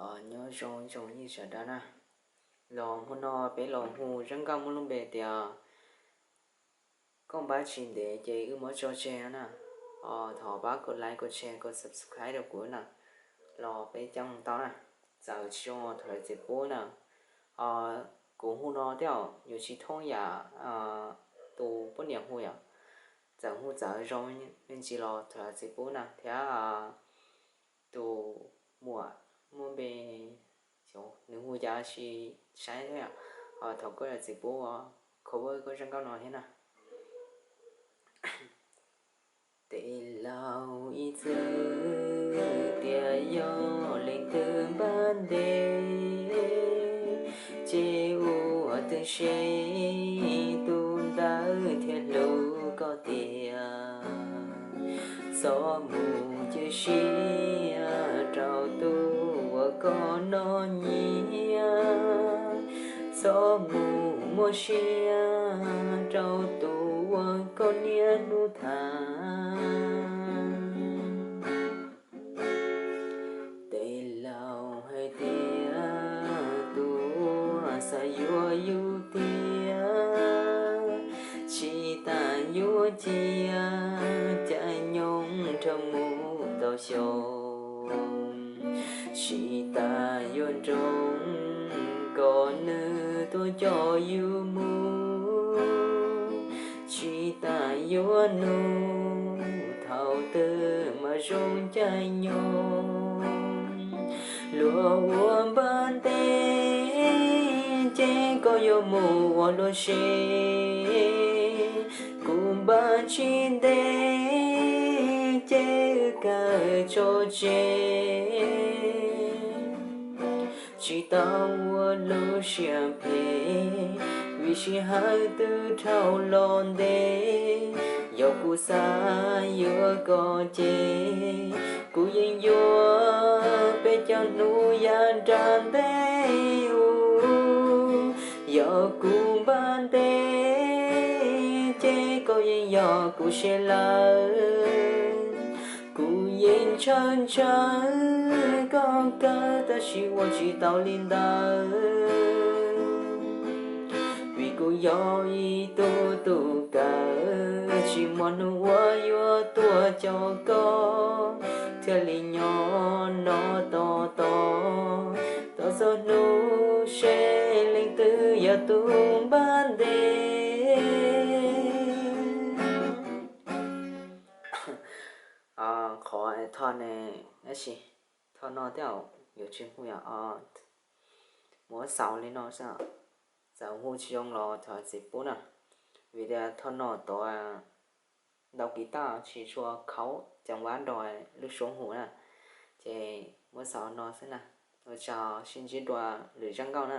Nyob zoo ib tsoom phooj ywg sawv daws na, los hmo no peb los hu zaj nkauj muaj lub npe tias Koj npab tsis ntev ces wb muab tso tseg no na. Thov pab kov like, kov share, kov subscribe rau kuv na, los peb caum tau na. Txawm tsis zoo thov lawv txiv pub na. Kuv hu no tej zaum yuav tsis thoob yam tus poj niam hu yom. Txawm hu txawv zoo me ntsis los thov lawv txiv pub na thiab. Tus muam muaj npe, nws hu cas tsis saib thiab, thov koj lawv txiv pub cover koj zaj nkauj no thiab na. Tej laus ib txwm tias yog leej twg npab ntev, ces ua twb seb tus ntawd thiaj hlub koj tiag. Txhob mus cia siab rau tus uas koj noj nyiaj, txhob mus muaj siab rau tus uas koj niaj hnub tham. Tej laus hais tias tus uas xav yuav yus tiag, tsis tas yuav cia caij nyoog dhau mus ntau xyoo, tsis tas yuav nroo kom nws tuaj coj yus mus, tsis tas yuav nug thaum twg mas zoo caij nyoog. Luag ua npab ntev ces koj yuav mus ua luag si, kuv npab tsis ntev ces wb kawg tso tseg. Tsis tau ua lub siab phem, vim sij hawm twb dhau los ntev. Yog kuv xav yuav koj ces kuv yeej yuav peb caug hnub yav nram ntej ub. Yog kuv npab ntev ces koj yeej yog kuv siab lawm. Kuv yeej ntshaw ntshaw koj kawg tab sis ua tsis tau li ntawd. Vim kuv yog ib tug tus kawg tsis muaj hnub uas yuav tuaj coj koj, thiaj li nyob no tos tos, tos txog hnub seb leej twg yog tus npab ntev. Qhov thoj ne, tab sis thoj no tej zaum yuav tsis hu yom, muab xaus li no xwb. Txawm hu tsis zoo los thov txiv pub na, vim tias thoj no tod ntau kiv taj tsis tshua khaub ceev vab nrog lub suab hu na, ces muab xaus no xwb na. Ua tsaug, sib ntsib dua lwm zaj nkauj na.